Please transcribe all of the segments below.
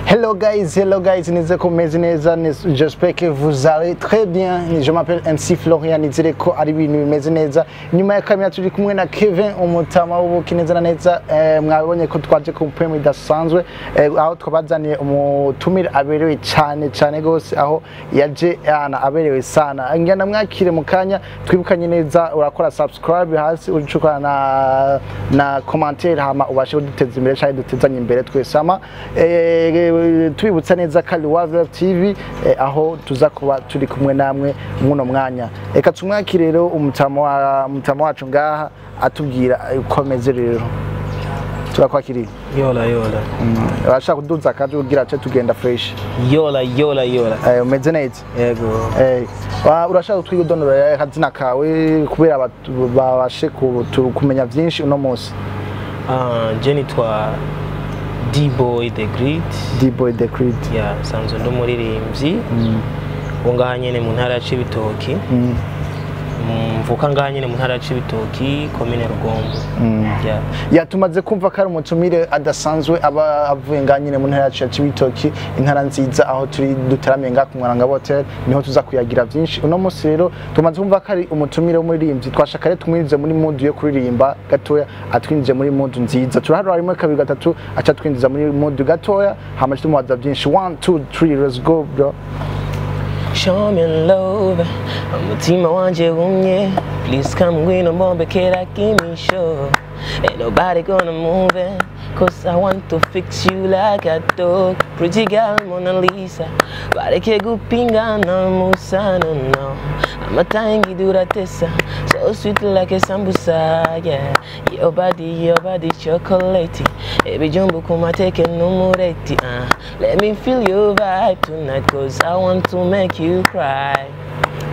Hello guys, nizere ko mumeze neza, j'espère que vous allez très bien. Je m'appelle MC Florian, nizere ko ari ibintu bimeze neza. Nyuma ya kamera turi kumwe na Kevin, umutama w'ubuki neza na neza. Mwabonye ko twaje ku mpemu idasanzwe, aho twabazaniye umutumire aberewe cyane cyane gose, aho yaje ana aberewe sana. Ngenda mwakire mu kanya, twibukanye neza, urakora subscribe hasi, uricukana na commentaire, hama ubashe kuduteza imbere cyane, dutezanye imbere twese. Hama tubibutsa neza ko ari Wave TV, aho tuza kuba turi kumwe namwe muno mwanya. Reka tumwakire rero umutama wacu ngaha atubwira uko ameze. Rero turakwakiriye. Yola yola. Urashaka kuduza akaje kugira ace tugenda fresh. Yola yola yola. Umeze neza? Yego. Urashaka kutwidondora akazina kawe kubera babashe kumenya byinshi uno munsi? Ah, je nitwa D-Boy the Great. D-Boy the Great. Ya, nsanzwe ndi umuririmbyi wo ngaha nyene mu ntara ya Cibitoki. Mvuka ngaha nyene mu ntara ya Cibitoki, komine Rugombo. Ya. Ya, tumaze kumva ko ari umutumire adasanzwe, aba avuye ngaha nyine mu ntara yacu ya Cibitoki, intara nziza, aho turi duteramiye ngaha ku Mwaranga Hotel, niho tuza kuyagira byinshi uno munsi. Rero tumaze kumva ko ari umutumire w'umuririmbyi, twashaka rero tumwinjize muri mood yo kuririmba gatoya, atwinjije muri mood nziza. Turaharura rimwe, kabiri, gatatu, aca twinjiza muri mood gatoya, hama tumubaza byinshi. 1 2 3, let's go, bro. Show me love, umutima wanje wumye. Please come ngwino mbombekera, give me show. Ain't nobody gonna move it, 'cause I want to fix you like a dog. Pretty girl Mona Lisa, bareke gupingana Musa, no no. Amatangi duratesa, so sweet like a sambusa, yeah. Your body chocolate. Ebijumbu kumateke numureti. Let me feel your vibe tonight, 'cause I want to make you cry.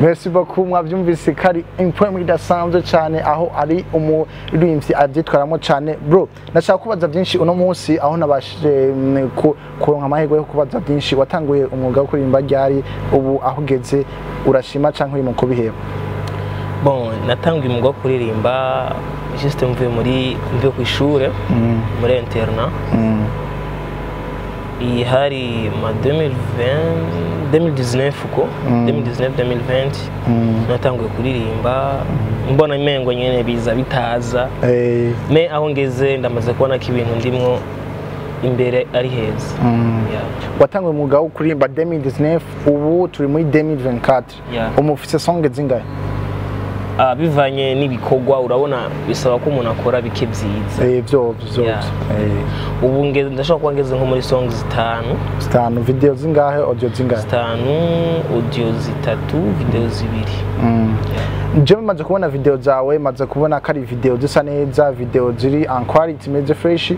Merci beaucoup. Mwabyumvise ko ari impwemu idasanzwe cyane, aho ari umuririmbyi abyitwaramo cyane. Bro, ndashaka kubaza byinshi uno munsi, aho nabashije kuronka amahirwe yo kubaza byinshi. Watanguye umwuga wo kuririmba ryari? Ubu aho ugeze urashima cyangwa uri mu kubiheba? Bon, natanguye umwuga wo kuririmba juste mvuye ku ishure, muri internat. Iyi hari ma 2020, 2019 uko, 2019, 2020 natanguye kuririmba, mbona imengo nyene biza bitaza. Mais aho ngeze ndamaze kubona ko ibintu ndimwo imbere ari heza. Yeah. Watanguye umwuga wo kuririmba 2019, ubu turi muri 2024. Yeah. Umufise song zingahe? Ah, bivanye n'ibikorwa, urabona bisaba ko umuntu akora bike byiza. Vyo Yeah. Ubu ngeze, ndashobora kuba ngeze nko muri songs zitanu. Zitanu. Video zingahe, audio zingahe? Zitanu, audio zitatu, video zibiri. Yeah. Jewe maze kubona video zawe, maze kubona ko ari video zisa neza, video ziri en quality, imeze fresh.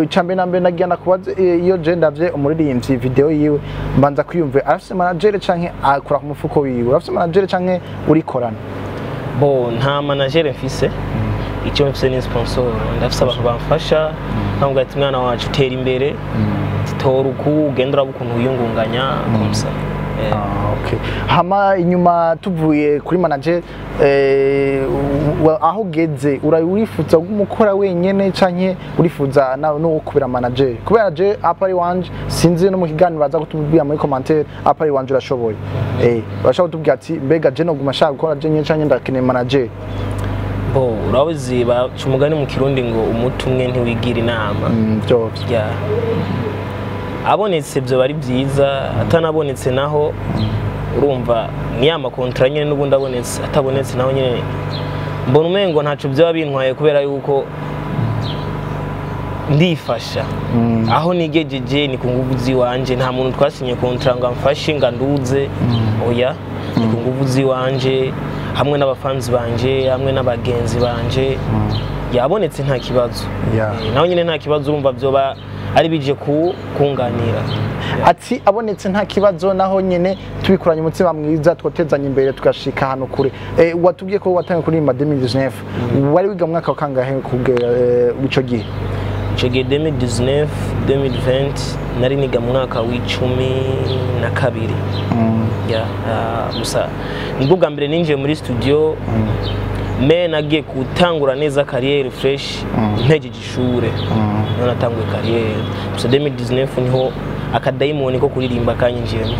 Icambere na mbere nagira nakubaze, iyo je ndavye umuririmbyi video yiwe, mbanza kwiyumva arafise manager canke akora ku mufuko wiwe? Urafise manager canke urikorana? Bo, nta manager mfise. Icyo mfise ni sponsor. Ndafise abantu bamfasha, nkamubwira ati: "Mwana wacu, tera imbere, tora uku ugenda, uraba ukuntu wiyungunganya comme ça." Ah, okay. Hama inyuma tuvuye kuri manager, aho ugeze urifuza gukora wenyene canke urifuza no kubera manager? Kubera je apa ari wanje, sinzi no mu kiganiro baza kutubwira muri commentaire, apa ari wanje urashoboye, urashobora kutubwira ati: "Mbega je no guma shaka gukora je nyene canke ndakeneye manager?" Bo, urabizi baca umugani mu Kirundi ngo umuti umwe ntiwigira inama. Vyo. Yeah. Abonetse byo bari byiza, atanabonetse naho urumva ni ya ma contrat nyine n'ubundi. Abonetse, atabonetse naho nyine mbona umengo ntaco byaba bintwaye, kubera yuko ndifasha. Aho nigejeje ni ku nguvu ziwanje, nta muntu twasinye contrat ngo amfashe ngo anduze, oya, ni ku nguvu ziwanje hamwe n'abafanzi banje, hamwe n'abagenzi banje. Yabonetse nta kibazo. Naho nyine nta kibazo, urumva byoba ari bije ku kunganira. Ati abonetse nta kibazo, naho nyene tubikoranye umutima mwiza twotezanye imbere tugashika hano kure. Watubwiye ko watangiye kuririmba 2019, wari wiga mu mwaka wa kangahe kugera ico gihe? Ico gihe 2019, 2020 nari niga mu mwaka wa 12. Ya, gusa nibwo bwa mbere ninjiye muri studio. Mais nagiye gutangura neza carrière fresh mpejeje ishure, niho natanguye carrière. Gusa 2019 niho Akadayimoni ko kuririmba kanyinjiyemo.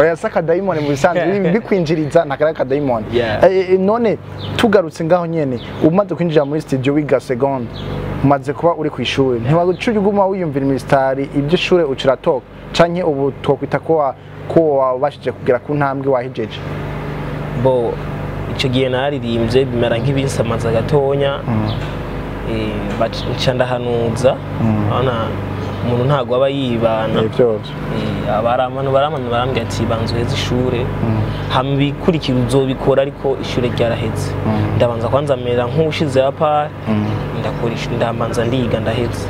Oya, si akadayimoni, mu bisanzwe bikwinjiriza ntakari akadayimoni. Yeah. None tugarutse ngaho nyene, umaze kwinjira muri studio wiga seconde, umaze kuba uri ku ishuri, ntiwaguca uguma wiyumvira imisitari ibyo ishure uciratoka, canke ubu twokwita ko wabashije kugera ku ntambwe wahijeje? Bo icyo gihe nararirimbye bimera nk'ibinsamaza gatonya. Nca ndahanuza. Urabona umuntu ntabwo aba yibana. Vyose. Abantu baramana barambwira ati: "Banza uheze ishure, hama ibikurikira uzobikora." Ariko ishure ryaraheze, ndabanza kwanza mera nk'ushize apa, ndakora ndabanza ndiga, ndaheze.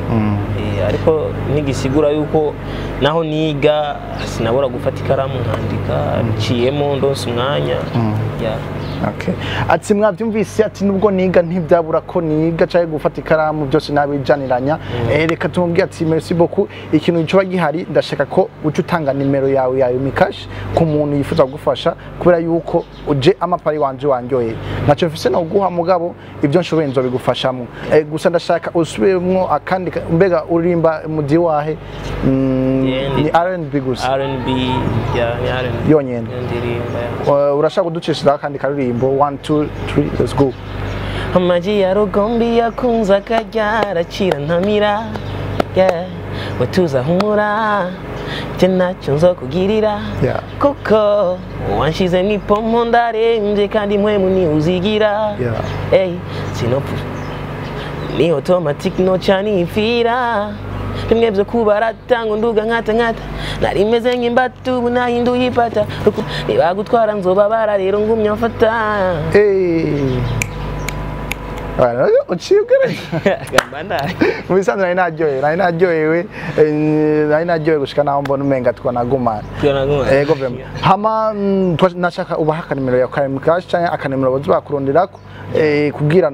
Ariko ntigisigura yuko naho niga sinabura gufata ikaramu nkandika, nciyemo ndonse umwanya. Yeah. Okay. Ati mwabyumvise, ati nubwo niga ntibyabura ko niga cyangwa gufata ikaramu byose nabijaniranya. Reka tumubwire ati merci beaucoup. Ikintu coba gihari, ndashaka ko uca utanga nimero yawe ya Lumicash ku muntu yifuza kugufasha, kubera yuko uje amapari wanje wanjoye ntacyo mfise no guha, mugabo ibyo nshoboye nzobigufashamo. Gusa ndashaka usubiremwo akandi mbega uririmba mudi wahe? Yeah, ni R&B gusa? R&B, yeah, ni R&B Yonyene. Ndirimba, yeah. Urashaka kuducishirizaho akandi karirimbo? 1 2 3, let's go. Amagi ya rugombi yakunze akarya aracira ntamira, yeah. Watuza humura, jye ntacyo nzokugirira, kuko wanshize mu ipompo ndarembye kandi mpwemu ntiwuzigira. Hey, sinopfa ni automatic no canifira bimwe byo kubarata ngo nduga nkata nkata, nari meze nk'imbata, ubu nahinduye ipata. Nibagutwara nzobabara, rero ngumya mfata. Hey. Uciye ubwenge. Gambana. Mu bisanzwe nari naryohewe, nari naryohewe gushika naho mbona umenga twanagumana. Twanagumana. Ego, vraiment. Hama nashaka ubaha akanimero ya Lumicash canke akanimero baza bakuronderako, kugira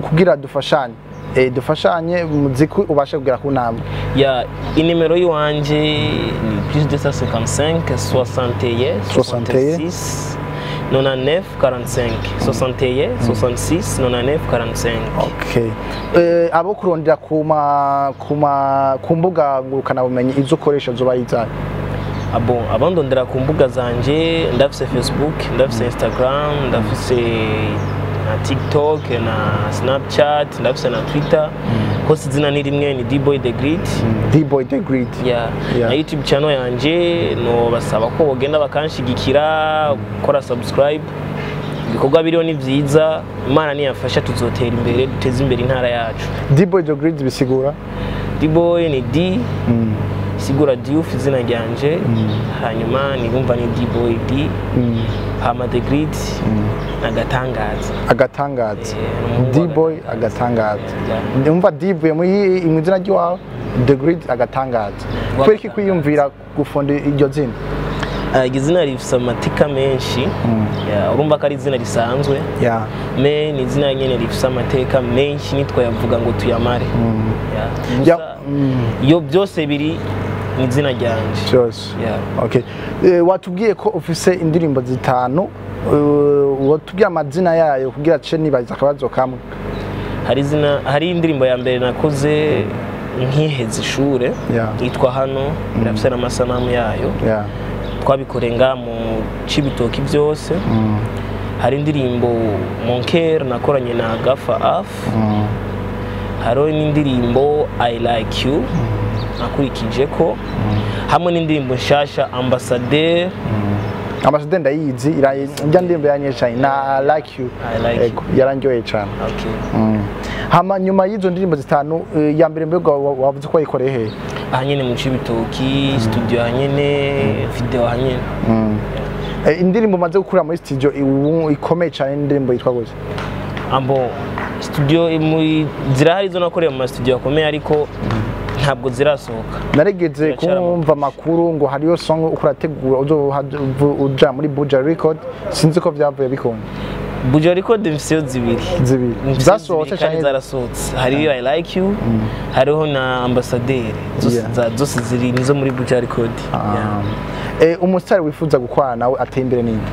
kugira dufashanye, dufashanye muziki ubashe kugera ku ntambwe. Ya, inimero y'iwanje ni plus 255 61 61 66 99 45, 61 66 99 45. Okay. Abo kurondera ku mbuga ngurukana bumenyi izo ukoresha zoba ari izahe? Abo abandondera ku mbuga zanje, ndafise Facebook, ndafise Instagram, ndafise na TikTok na Snapchat, ndafise na Twitter. Hose izina ni rimwe, ni D-Boy the Great. D-Boy the Great. Yeah. Yeah. Na YouTube channel yanje no basaba ko bogenda bakanshigikira, gukora subscribe. Ibikorwa biriho ni vyiza. Imana niyafasha tuzotera imbere, duteze imbere intara yacu. D-Boy the Great bisigura? D-Boy ni D sigura Diouf, izina ryanje, hanyuma nibumva ni D-Boy D, hama The Great agatangaza. Agatangaza. Ni umuhungu. D-Boy agatangaza. Yeah. Ndumva D-Boy muri mu izina ry'iwawe, The Great agatangaza. Kubera iki kwiyumvira gufonda iryo zina? Iryo zina rifise amateka menshi. Yeah, urumva ko ari izina risanzwe, mais ni izina nyene rifise amateka menshi, nitwayavuga ngo tuyamare. Yeah. Gusa iyo byose biri mu izina ryanje. Byose. Yeah. Okay. Watubwiye ko ufise indirimbo zitanu, watubwiye amazina yayo kugira ce nibaza akabazo kamwe. Hari izina, hari indirimbo ya mbere nakoze nkiheza ishure, yitwa Hano, irafise n'amasanamu yayo. Twabikoreye ngaha mu Cibitoki byose. Hari indirimbo Monker nakoranye na Gafa Af. Hariho n'indirimbo I Like You nakurikije ko, hamwe n'indirimbo nshasha Ambassadeur. Ambassadeur ndayizi, njya ndirimbo yanye cyane na I Like You. I Like You. Ego, yarandyoheye cyane. Okay. Hama nyuma y'izo ndirimbo zitanu, ya mbere mbega wavuze ko wayikoreye hehe? Aha nyene mu Cibitoki studio, aha nyene video, aha nyene. Indirimbo umaze gukura muri studio ikomeye cyane, indirimbo yitwa gute? Ambo studio muri zirahari zo nakoreye mu ma studio akomeye, ariko ntabwo zirasohoka. Naregeze Biracara mu kumva amakuru ngo hariyo song uko urategura uzoha uja muri Buja Record, sinzi ko vyavuye bikunda. Buja Record mfise zibiri. Zibiri. Mfise Zasohotse zibiri kandi canke? Zarasohotse. Hariyo I Like You, hariho na Ambassadeur. Zose zose ziri nizo muri Buja Record. Yeah. Umusitari wifuza gukorana nawe ateye imbere ninde?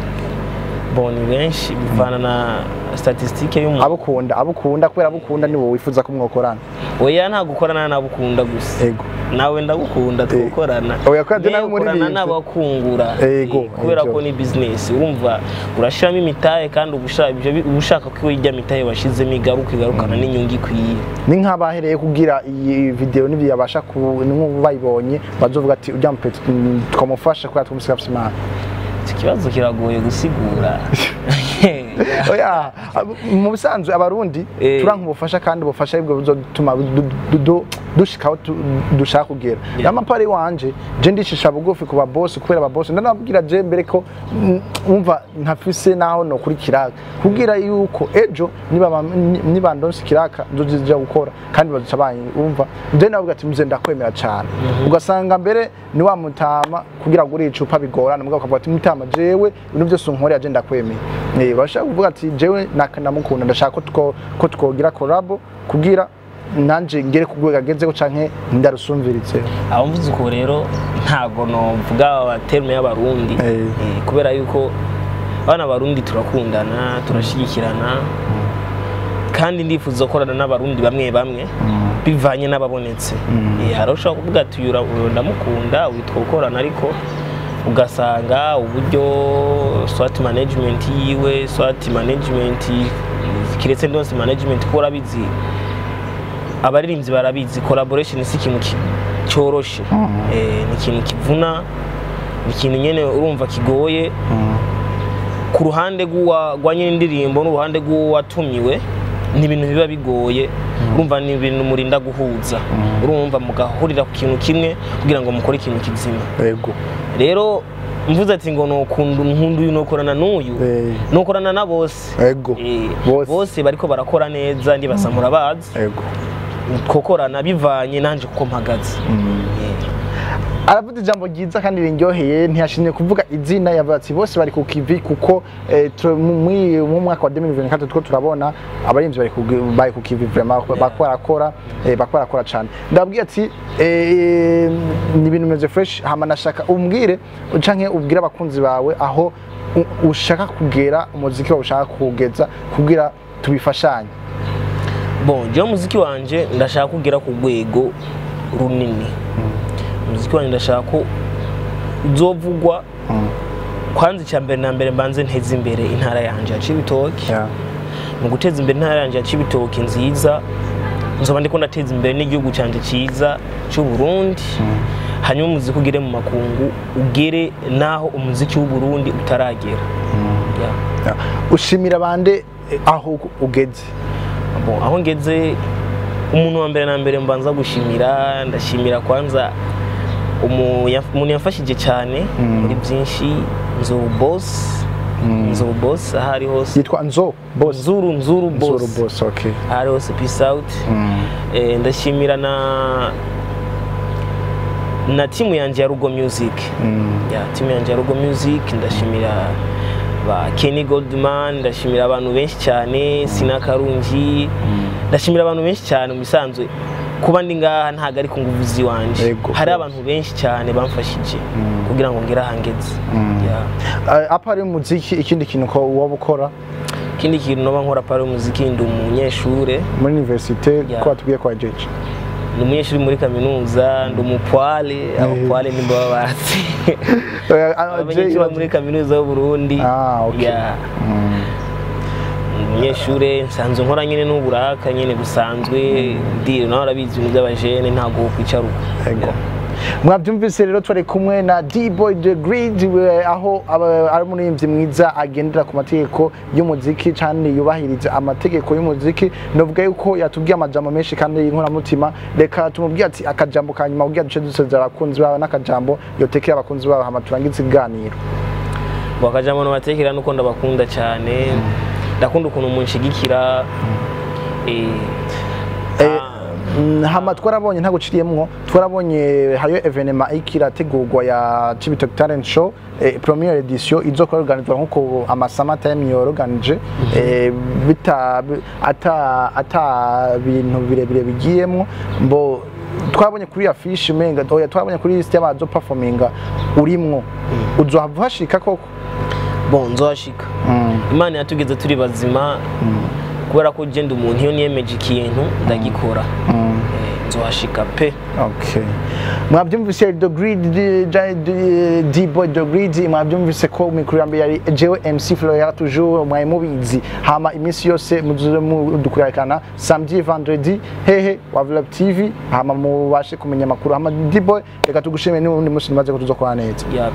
Bon, ni benshi, bivana na statistique y'umuntu. Abukunda kubera abukunda ni wowe wifuza ko mwokorana. Oya, nta gukorana n'abukunda gusa. Nawe ndagukunda, twokorana. Oya, kubera je nawe ukorana umuririmbyi. n'abakungura. Kubera ko ni business, urumva urashiramo imitahe kandi uba uba ushaka ko ijya mitahe washizemo igaruka, igarukana n'inyungu ikwiye. Ni nk'abahereye kugira iyi video n'ibyo yabasha ku nk'ubu bayibonye bazovuga ati ujya mupeti twamufasha kubera twumvise afise impano. Iki kibazo kiragoye gusigura. Oya, mu bisanzwe Abarundi turanka ubufasha, kandi ubufasha aribwo buzotuma dushika aho dushaka kugera. N'amapari wanje je ndicisha bugufi ku ba boss, kubera aba boss ndanabwira je mbere ko umva ntafise naho no kuri kiraka, kugira yuko ejo niba ndonse kiraka nzozija gukora kandi bazoca umva je navuga ati muze ndakwemera cyane. Ugasanga mbere ni wa mutama kugira ngo uri icupa bigorana, mugabo ukavuga ati mutama jewe ibintu byose unkorera je ndakwemeye. Bashaka kuvuga ati jewe ndamukunda, ndashaka ko twogira collab kugira nanje ngere ku rwego agezeho canke ndarusumviritse. Aho mvuze uko rero ntago novuga abaterme y'Abarundi. Kubera yuko abana b'Abarundi turakundana, turashigikirana, kandi ndifuza gukorana n'Abarundi bamwe bamwe bivanye n'ababonetse. Hari ushobora kuvuga ati uyu ndamukunda witwa gukorana, ariko ugasanga uburyo swat management yiwe, swat management kiretse ndonse management, kuko urabizi abaririmbyi barabizi, collaboration si ikintu cyoroshe. Ni ikintu kivuna, ni ikintu nyene urumva kigoye ku ruhande rwa nyine indirimbo n'uruhande rw'uwatumiwe. Ni ibintu biba bigoye, urumva ni ibintu murinda guhuza, urumva mugahurira ku kintu kimwe kugira ngo mukore ikintu kizima. Rero mvuze ati ngo nokunda nkunda uyu, nokorana n'uyu, nokorana na bose. Bose. Bose bariko barakora neza, ndibasa murabazi. Twokorana bivanye nanje kuko mpagaze. Aravuga ijambo ryiza kandi riryoheye, ntiyashimye kuvuga izina, yavuga ati bose bari ku kivi, kuko mu mwaka wa 2024 two turabona abarimvyi bari ku kivi vraiment, bako barakora, bako barakora cyane. Ndabwiye ati ni ibintu bimeze fresh. Hama nashaka umbwire canke ubwire abakunzi bawe aho ushaka kugera, umuziki wawe ushaka kugeza, kugira tubifashanye. Bon, jewe umuziki wanje ndashaka kugera ku rwego runini. Umuziki wanje ndashaka ko uzovugwa. Kwanza icya mbere na mbere mbanze nteze imbere intara yanje ya Cibitoke. Mu guteza imbere intara yanje ya Cibitoke nziza, nzoba ndiko ndateza imbere n'igihugu canje ciza cy'u Burundi. Hanyuma umuziki ugere mu makungu, ugere naho umuziki w'u Burundi utaragera. Yeah. Yeah. Ushimira bande aho ugeze? Bon, aho ngeze, umuntu wa mbere na mbere mbanza gushimira, ndashimira kwanza umuntu yamfashije cyane muri byinshi, Nzuru Boss. Nzuru Boss aho ari hose. Yitwa Nzo Boss? Nzuru, Nzuru Nzuru Boss. Boss, okay. Aho ari hose, peace out. Ndashimira na timu yanje ya Rugo Music. Ya timu yanje ya Rugo Music, ndashimira ba Kenny Goldman, ndashimira abantu benshi cyane, Sina Karungi, ndashimira abantu benshi cyane. Mu bisanzwe kuba ndi ngaha ntago ari ku nguvu ziwanje. Hari abantu benshi cyane bamfashije kugira ngo ngere aha ngeze. Yeah. Apart umuziki, ikindi kintu ko woba ukora? Ikindi kintu noba nkora apart umuziki, ndi umunyeshure. Muri université? Yeah. Ko watubwiye kwa jeje. Ndi umunyeshuri muri kaminuza, ndi umupwale, abapwale nimba babazi, abanyeshuri bo muri kaminuza y'u Burundi. Ah, okay. Yeah. Umunyeshure nsanzwe nkora nyine n'uburaka nyine busanzwe, ndiro nawe arabizi ibintu by'abajene, ntabwo wokwicara uko. Ego. Mwabyumvise rero, twari kumwe na D-Boy The Grid, aho ari umuririmbyi mwiza agendera ku mategeko y'umuziki cyane, yubahiriza amategeko y'umuziki. Novuga yuko yatubwiye amajambo menshi kandi y'inkoramutima. Reka tumubwiye ati akajambo ka nyuma kugira duce dusezera abakunzi bawe, n'akajambo yotekera abakunzi bawe, hama turangize ikiganiro. Ngo akajambo nabatekera nuko ndabakunda cyane, ndakunda ukuntu munshigikira. Hama twarabonye, ntabwo uciriyemwo, twarabonye hariyo événement iriko irategurwa ya Cibitoke Talent Show, première édition izokora organizwa nkuko amasama time yoroganije, bita ata bintu birebire bigiyemwo. Mbo twabonye kuri affiche menga oya, twabonye kuri liste y'abazo performinga urimwo, uzohava uhashika koko? Bon, nzohashika. Imana yatugeze turi bazima, kubera ko genda umuntu iyo niyemeje ikintu ndagikora. Nzohashika pe. Okay. Mwabyumvise The Greed, D-Boy The Greed, mwabyumvise ko mikuru ya mbere yari jewe MC Florian toujours, mwari mubizi. Hama iminsi yose muzuze mudukurikirana samedi, vendredi, hehe Wavlab TV, hama mubashe kumenya amakuru. Hama D-Boy, reka tugushimire n'ubundi munsi nimaze ko tuzokorana neza. Yap.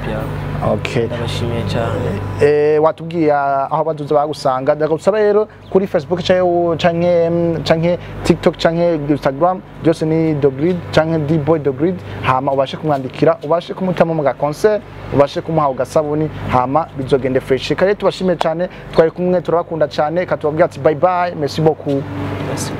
Okay. Ndabashimiye cyane. Watubwiye aho baduza bagusanga. Ndagusaba rero kuri Facebook canke TikTok canke Instagram, byose ni The Grid canke D-Boy The Grid, hama ubashe kumwandikira, ubashe kumutamo mu concert, ubashe kumuha ugasabuni, hama bizogende fresh. Kare tubashimiye cyane, twari kumwe, turabakunda cyane, katubabwira ati bye bye, merci beaucoup. Merci.